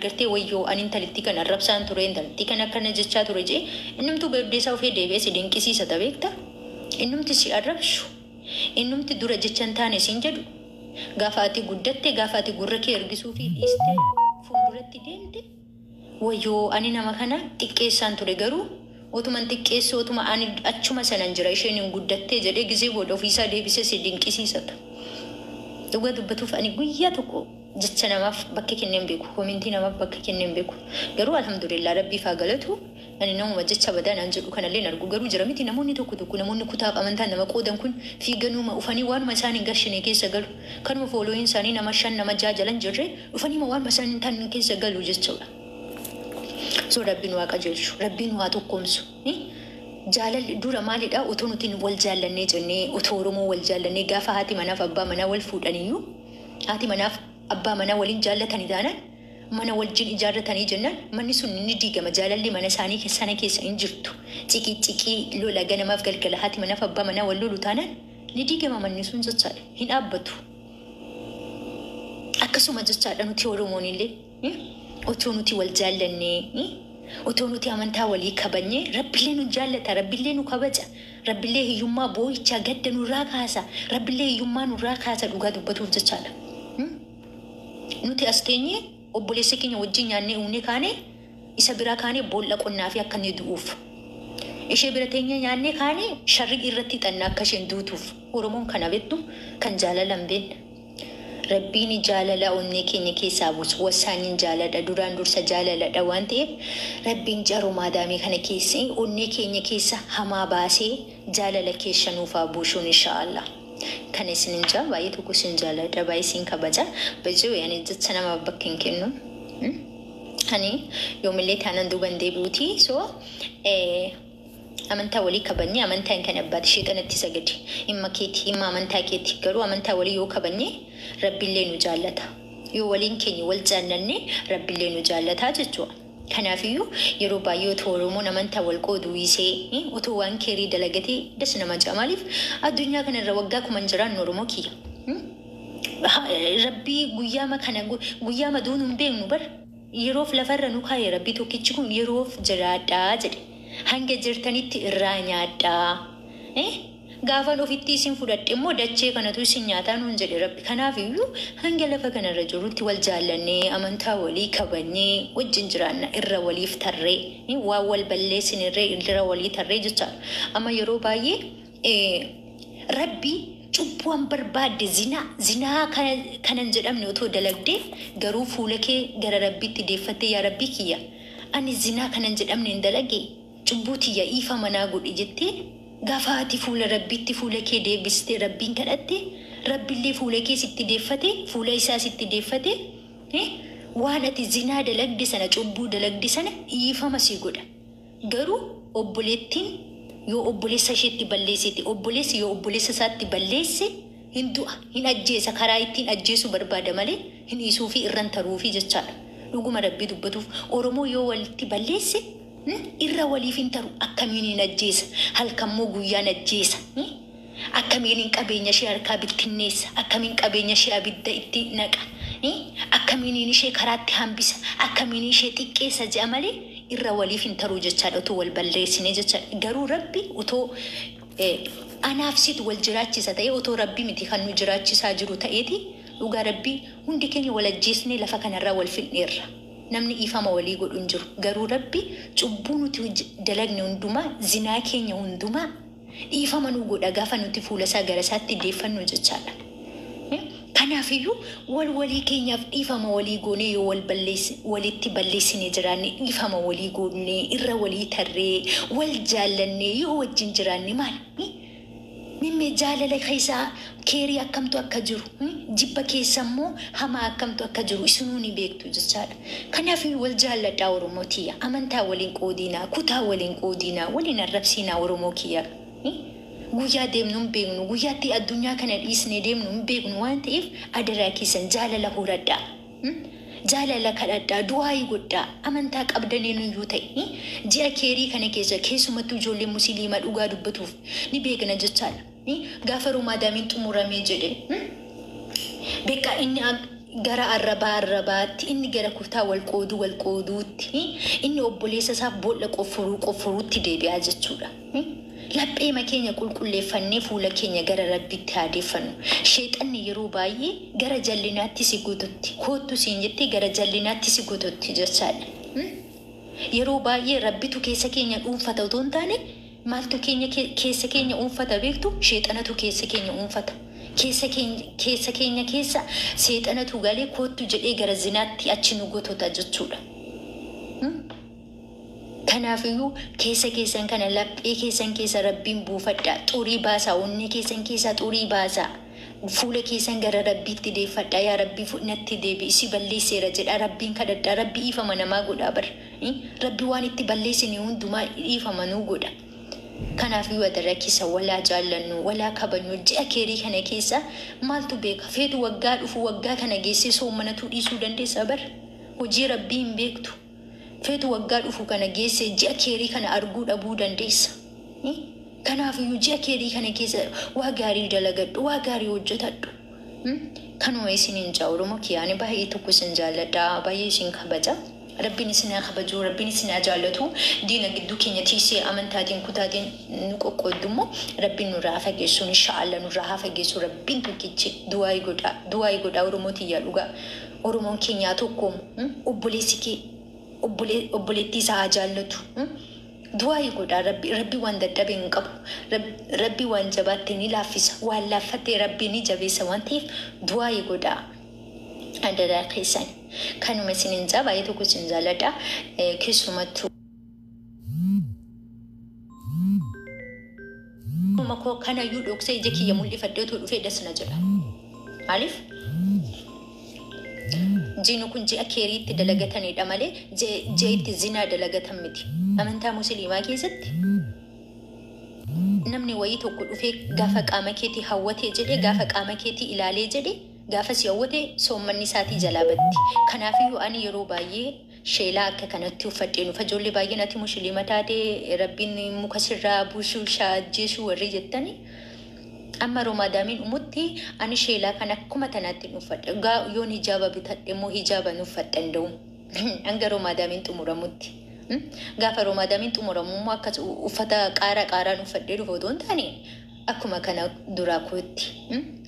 Gartee wayyoo, ani intalittii kana arrabsaan ture, intalittii kana akkana jechaa ture jee, innumtuu booddee isaa ofii deebi'ee si dinqisiisa beekta. Innumti si arrabsu, innumti dura jecha hin taane siin jedhu, gaafa ati guddatte, gaafa ati gurra kee ergisuu fi dhiistee fuulduratti deemte, wayyoo, ani nama kana xiqqeessaan ture, garuu otuman xiqqeessu, otuma ani achuma sanan jira, isheen hin guddattee jedhee gizee booda ofiisaa deebisee si dinqisiisata. Dhugaa dubbatuuf ani guyyaa tokko jecha namaaf bakka kenneen beeku, comment namaaf bakka kenneen beeku. Garuu alhamdulillah, rabbiif haa galatu, ani namuma jecha badaa naan jedhu kanallee hin argu. Garuu jira miti, namoonni tokko tokko, namoonni kutaaf amantaa nama qoodan kun fiiganuuma ufanii waanuma isaan hin gashine keessa galu. Kanuma following isaanii nama shan, nama ja'a jalan jirre dhufaniima waanuma isaan hin taane keessa galu jechuudha. So rabbiin waa qajeelchu, rabbiin waa tokkoomsu. Jaalalli dura maalidha? Otoo nuti wal jaallannee jennee, otoo Oromoo wal jaallannee, gaafa haati manaaf abbaa manaa wal fuudhaniyyuu, haati manaaf abbaa manaa waliin jaallatanii taanaan, mana wajjin ijaarratanii jennaan, manni sun ni diigama. Jaalalli mana isaanii sana keessa hin jirtu. Ciqii ciqii, lola ganamaaf galgala haati manaaf abbaa manaa wal lolu taanaan ni diigama manni sun jechaadha. Hin dhaabbatu. Akkasuma jechaadha nuti Oromoon illee otoo nuti wal jaallannee, otoo nuti amantaa walii kabajnee, rabbillee nu jaallata, rabbillee nu kabaja, rabbillee hiyyummaa, boo'ichaa, gadda nurraa kaasa, rabbillee hiyyummaa nurraa kaasa dhugaa dubbatuuf jechaadha. Nuti as teenyee obboleessa keenya wajjin nyaannee uunee kaanee, isa biraa kaanee boolla qonnaa fi akka inni du'uuf. Ishee bira teenyee nyaannee kaanee sharri irratti xannaa akka isheen duutuuf. Oromoon kana beektu kan jaalala hin beekne. Rabbiin jaalala onnee keenya keessaa buusu, wasaaniin jaaladha, duraan dursa jaalaladha waan ta'eef, rabbiin jarumaa daamee kana keessa, onnee keenya keessa hamaa baasee jaalala keessa nuufaa buusuun inshaallah. Kana isinin jaa, baay'ee tokko isin jaaladha, baay'ee isin kabaja. Bajjuu yani jecha namaaf bakka hin kennu. Ani yoomillee taanan duuban deebi'uti. So amantaa walii kabajnee, amantaan kan abbaati sheexanatti sagadi. Dhimma keeti, dhimma amantaa keeti. Garuu amantaa walii yoo kabajne rabbillee nu jaallata. Yoo waliin keenya wal jaallanne rabbillee nu jaallataa jechuudha. Kanaafiyyuu yeroo baay'ee otoo Oromoon amantaa wal qoodu dhiisee otoo waan keerii dalagatee das nama ja'a. Maaliif, addunyaa kanarra waggaa kuman jiraannu, Oromoo kiyya. Rabbii guyyaama kana, guyyaama duunu hin beeknu bar. Yeroof lafarra nu kaa'e rabbii tokkichi kun, yeroof jiraadhaa jedhe. Hanga jirtanitti irraa nyaadhaa. Gaafan ofitti isin fudhadhe immoo dachee kanatu isin nyaataa nuun jedhe rabbi. Kanaaf iyyuu hanga lafa kanarra jirrutti wal jaallannee, amantaa walii kabajnee wajjin jiraanna, irra waliif tarree, waan wal balleessinirree irra walii tarree jechaadha. Amma yeroo baay'ee rabbi cubbuun barbaadde, zinaa zinaa kanan jedhamne otoo dalagdee, garuu fuula kee gara rabbiitti deeffattee, yaa rabbii kiyya, ani zinaa kanan jedhamne hin dalage, cubbuu tiyya ifa manaa godhi jettee, gaafa ati fuula rabbiitti fuula kee deebistee rabbiin kadhatte, rabbillee fuula kee sitti deeffate, fuula isaa sitti deeffate, waan ati zinaa dalagde sana, cubbuu dalagde sana dhiifama si godha. Garuu obboleettiin yoo obboleessa isheetti balleessite, obboleessi yoo obboleessa isaatti balleesse hin du'a, hin ajjeesa, karaa ittiin ajjeesuu barbaada malee hin dhiisuu fi irran taruufi jechaadha. Dhuguma rabbii dubbatuuf Oromoo yoo walitti balleesse irra waliif hin taru. Akkamiin hin ajjeesa, halkammoo guyyaan ajjeesa. Akkamiin qabeenya ishee harkaa bittinneessa, akkamiin qabeenya ishee abidda itti naqa, akkamiin ishee karaatti hambisa, akkamiin ishee xiqqeessa je'a malee irra waliif hin taruu jechaadha otoo wal balleessine jechaadha. Garuu rabbi otoo anaaf situ wal jiraachisa ta'e, otoo rabbi miti kan nu jiraachisaa jiru ta'eeti, dhugaa rabbii hundi keenya wal ajjeesnee lafa kanarraa wal fidneerra. Namni ifama walii godhu hin jiru. Garuu rabbi cubbuu nuti dalagne hundumaa, zinaa keenya hundumaa dhiifama nu godha gaafa nuti fuula isaa gara isaatti deeffannu jechaadha. Kanaafiyyuu wal walii keenyaaf dhiifama walii goonee, yoo wal balleessi walitti balleessine jiraanne, dhiifama walii goonee, irra walii tarree, wal jaallannee yoo wajjin jiraanne maal? Mimmee jaalala keessaa keerii akkamtu akka jiru, jibba keessa immoo hamaa akkamtu akka jiru isinuu ni beektu jechaadha. Kanaaf wal jaalladhaa Oromoo tiyya. Amantaa waliin qoodinaa, kutaa waliin qoodinaa, waliin arrabsiinaa Oromoo kiyya. Guyyaa deemnu hin beeknu, guyyaatti addunyaa kana dhiisnee deemnu hin beeknu waan ta'eef adaraa keessan jaalala horadhaa. Jaalala kadhadhaa, du'aayii godhaa, amantaa qabdaniin iyyuu ta'e. Ji'a keerii kana keessa keessumattuu ijoollee musliimaa dhugaa dubbatuuf ni beekna jechaadha. Gaafa Ramaadaaniin xumuramee jedhe beekaa inni Gara arrabaa arrabaatti, inni gara kutaa wal qooduu wal qooduutti, inni obboleessa isaaf boolla qofforuu qofforuutti deebi'aa jechuudha. Lapheema keenya qulqulleeffannee fuula keenya gara Rabbitti haa deeffannu. Sheexanni yeroo baay'ee gara jallinaatti si guututti, koottu siin jettee gara jallinaatti si guututti jechaadha. Yeroo baay'ee Rabbitu keessa keenya dhuunfata otoo hin taane, maaltu keenya keessa keenya dhuunfata beektu? Sheexanatu keessa keenya dhuunfata. Keessa keenya keessa keenya keessa seexanatu galee koottu jedhee gara zinaatti achi nu gotota jechuudha. Kanaafiyyuu keessa keessan kana, laphee keessan keessa Rabbiin buufadhaa. Xurii baasaa. Onnee keessan keessaa xurii baasaa. Fuula keessan gara Rabbiitti deeffadhaa. Yaa Rabbii, natti deebi'i, si balleesseera jedhaa Rabbiin kadhadhaa. Rabbi dhiifama namaa godhaa bar. Rabbi waan itti balleessine hundumaa dhiifama nuu godha. Kanaafiyyuu adara keessa walaa jaallannu, walaa kabajnu. Ji'a keerii kana keessa maaltu beeka? Feetu waggaa dhufu waggaa kana geessee soomanatuu dhiisuu dandeessa bar. Hojii Rabbii hin beektu. Feetu waggaa dhufu kana geessee ji'a keerii kana arguu dhabuu dandeessa. Kanaafiyyuu ji'a keerii kana keessa waa gaarii dalagadhu, waa gaarii hojjetadhu. Kanuma isiniin jaa, Oromoo kiyyaani, baay'ee tokko isin jaalladha, baay'ee isin kabaja. Rabbiin isin haa kabaju, Rabbiin isin haa jaallatu. Diina gidduu keenya tiisee amantaatiin kutaatiin nu qoqqooddu immoo Rabbiin nurraa haa fageessu, inshaallah nurraa haa fageessu Rabbiin tokkichi. Du'aayi godhaa, du'aayi godhaa, Oromoo tiyyaa dhugaa. Oromoon keenyaa tokkoomu. Obboleessi kee obboleettii isaa haa jaallatu. Du'aayi godhaa. Rabbi waan dadhabe hin qabu. Rabbi waan jabaatte ni laaffisa. Waan laaffatte Rabbi ni jabeessa waan ta'eef du'aayi godhaa. Adaraa keessan. Kanuma isinin jaa, baay'ee tokko isin jaalladha. Keessumattuu koo kanayyuu dhoksee ija kiyya mul'ifadhee otoo dhufee dasna jedha. Maaliif? Jiinu kun ji'a keeriitti dalagatanidha malee ji'a itti zinaa dalagatan miti. Amantaa Musliimaa keessatti namni wayii tokko dhufee gaafa qaama keetii hawwatee jedhee, gaafa qaama keetii ilaalee jedhee, gaafa si hawwate soommanni isaatii jalaa batti. Kanaafiyyuu ani yeroo baay'ee sheelaa akka kanatti uffadhee nufa. Ijoollee baay'een ati Musliima taatee Rabbiin muka sirraa buusuu shaajjeesuu warri jettani. Amma Romaadaamiin dhumutti ani sheelaa kan akkuma tanaatti uffadhe. Yoon hijaaba bitadhe immoo hijaaba uffadha hin da'u. Hanga Romaadaamiin xumuramutti. Gaafa Romaadaamiin xumuramu immoo akkas uffata qaaraa qaaraan uffadhee dhufu otoo hin taane, akkuma kana duraa kootti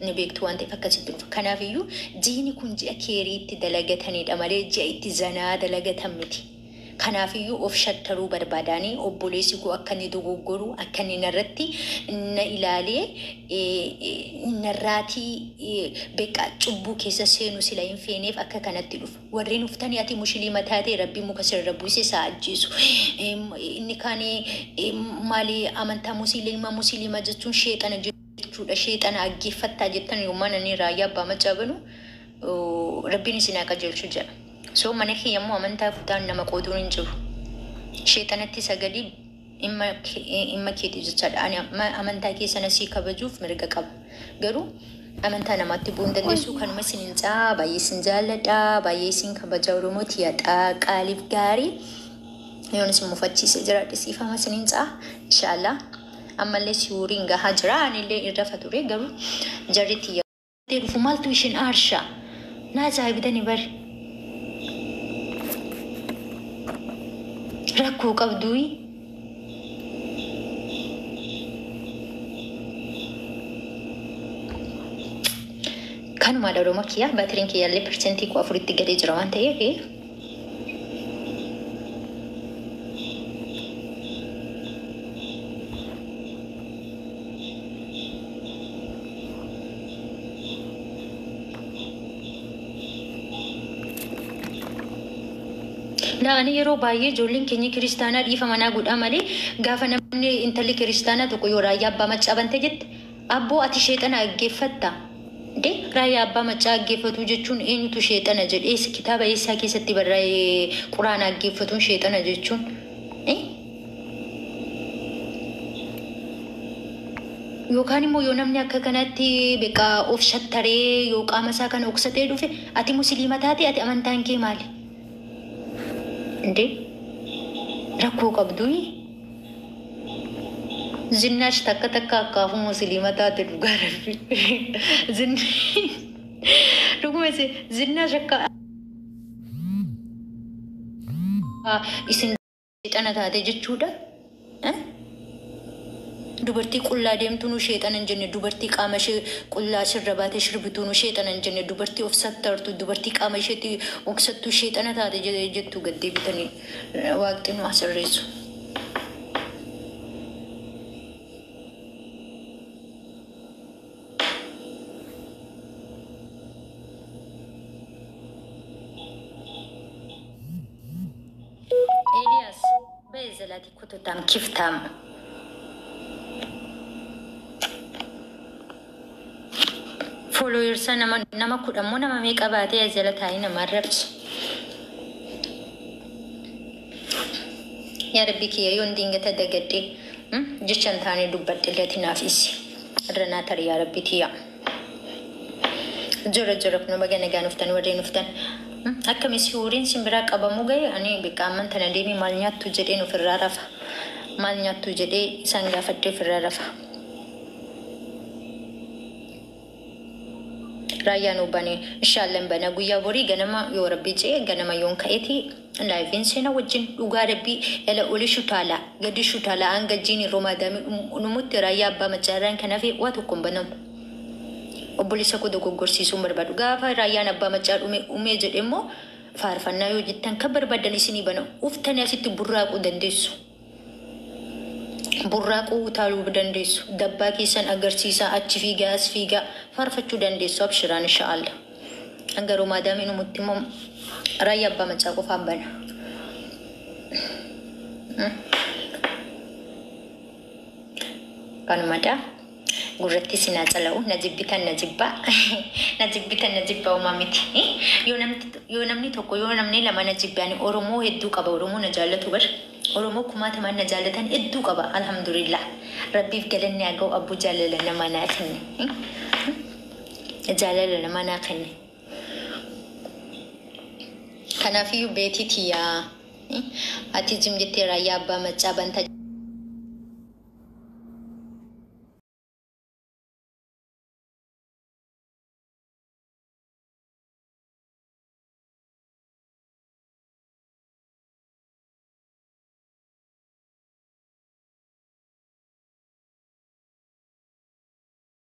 ni beektu waan ta'eef akkasitti dhufa. Kanaafiyyuu jiini kun ji'a keeriitti dalagatanidha malee ji'a itti zanaa dalagatan miti. Kanaafiyyuu of shattaruu barbaadaanii obboleessi koo akka inni dogoggoru, akka inni narratti na ilaalee narraatii beekaa cubbuu keessa seenu sila hin feeneef akka kanatti dhufa. Warreen uftanii ati Musliima taate Rabbi muka sirra buuse isaa ajjeesu. Inni kaan maali, amantaa Musliima, Musliima jechuun sheexana jechuudha. Sheexana aggeeffattaa jettan yoommaan ani Raayyaa Abbaa Macaa banu, Rabbiin isin haa qajeelchu jedha. So mana kiyya immoo amantaa kutaan nama qooduun hin jiru. Sheexanatti sagadii dhimma keeti jechaadha. Ani amantaa keessa nasii kabajuuf mirga qaba. Garuu amantaa namaatti bu'uu hin dandeessu. Kanuma isin caa, baay'ee isin jaalladha. Baay'ee isin kabaja, Oromoo tiyyaadha. Qaaliif gaarii. Yoon isin mufachiisee jiraadhe siifama isiniin caa. Inshaallah. Ammallee siwuriin gahaa jira. Anillee irra ture, garuu jarri tiyya. Dhufu maaltu ishin aarsha? Na ajaa'ibdani bari. Rakkoo qabduuyi. Kanumaadha, Oromoo kiyya, baatiriin kiyyaallee 14%tti galee jira waan ta'eef. Laa, ani yeroo baay'ee ijoolleen keenya kiristaanaa dhiifa manaa godhaa malee, gaafa namni intalli kiristaanaa tokko yoo Raayyaa Abbaa Maccaa bante jette, abboo ati sheexana aggeeffatta. De Raayyaa Abbaa Maccaa aggeeffatu jechuun eenyutu sheexana jedhee, kitaaba eessaa keessatti barraa'ee Quraana aggeeffatuun sheexana jechuun? Yookaan immoo yoo namni akka kanatti beekaa of shattaree yoo qaama isaa kana uksatee dhufe, ati Musliima taate, ati amantaan kee maali? Indee rakkoo qabduyi. Zinnaash takka takka akkaafuu Musliima taate, dhugaa Rabbi. Dhuguma zinnaash akka isin sheexana taate jechuudha. Dubartii qullaa deemtuu nu sheexana hin jenne, dubartii qaama ishee qullaa sirra baatee shirbituu nu sheexana hin jenne, dubartii of sattartu, dubartii qaama isheetti oksattuu sheexana taate jettu gad deebitanii waaqni nu haa sirreessu. Eeliyaas ba'ee zalaatii kututaan kiftaama. Foolooyersa nama 10 moo nama meeqa baatee as jala taa'ee nama arrabsu. Yaa Rabbi kiyya yoon dingata dagadhe jecha hin taane dubbadhe illee naaf isi. Irra naa tari yaa Rabbi tiyya. Jora jora kun baga nagaan uftan warreen uftan. Akkami si horiin simbiraa qabamuu gahe ani beekaa amman tana deemee maal nyaattu jedheen ofirraa rafa. Maal nyaattu jedhee isaan gaafadhee ofirraa rafa. Raayyaan bane inshaallah bana guyyaa borii ganama yoo Rabbi jee ganama yoon ka'eeti laayiviin seena wajjin dhugaa Rabbii ela oli shutaala gadi shutaala hanga jiini romaadaamii dhumutti raayyaa abbaa macaarraan kan hafe waa tokko hin banamu. Obboleessa koo dogoggorsiisuun barbaadu. Gaafa raayyaan abbaa macaa dhume dhumee jedhe immoo faarfannaa yoo jettan kan barbaadan isinii bana. Uftanii asitti burraaquu dandeessu. Burraaquu utaaluu dandeessu. Dabbaa keessan agarsiisaa achi fiigaa as fiigaa faarfachuu dandeessu abshiraan insha'Allah. Hanga romaadaamii dhumutti immoo raayyaa abbaa macaa qofaan bana. Kanumadha. Gurratti sinaa cala'u na jibbitan na jibbaa na jibbitan na jibbaa uumaa miti. Yoo namni tokko yoo namni lama na jibbe ani Oromoo hedduu qaba. Oromoo na jaallatu bar. Oromoo kumaatamaan na jaallatan hedduu qaba. Alhamdulillah. Rabbiif galanni haa ga'u abbuu jaalala namaa naa kenne. Jaalala namaa naa kenne. Kanaafiyyuu beetii tiyyaa ati jim jettee raayyaa abbaa maccaa banta.